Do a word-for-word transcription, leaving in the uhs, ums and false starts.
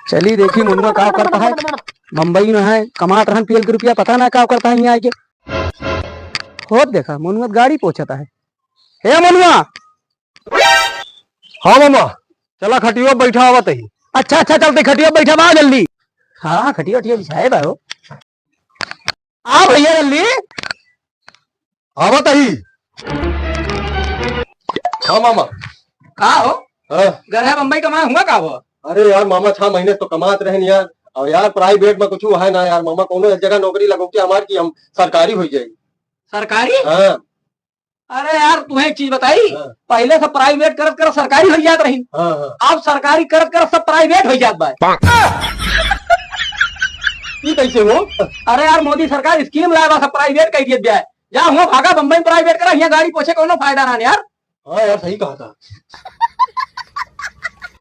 चली देखी मनुआ का करता है, बम्बई में है, कमात रहन पीएल के रुपया, पता ना का करता है यहाँ आके। होत देखा मनुआ गाड़ी पोछता है। हे मनुआ, हाँ मामा, चला खटिया बैठा, आवत ही। अच्छा अच्छा, चलते खटिया बैठा बा जल्दी। हाँ, खटिया उटिया बिछाए बा हो। आ भैया जल्दी। आवत ही। हाँ मामा। का हो? हाँ। घर है बम्बई कमाए हुआ का हो? अरे यार मामा, छह महीने से तो कमात रहन यार। और यार प्राइवेट में कुछ है ना यार मामा, कोनो एक जगह नौकरी लगो के हमार की हम सरकारी हो जाए। सरकारी? हाँ। अरे यार, तुम्हें एक चीज बताई, हाँ। पहले सब प्राइवेट करत करत सरकारी हो जात रही। हाँ, हाँ। अब सरकारी करत करत सब प्राइवेट हो जात बा। ई कैसे हो? अरे यार, मोदी सरकार स्कीम लाए बा, सब प्राइवेट कर दिए जाए। जा हुआ भागा बम्बई में प्राइवेट करा, यहाँ गाड़ी पोछे कोनो फायदा ना यार। हाँ यार, सही कहा था।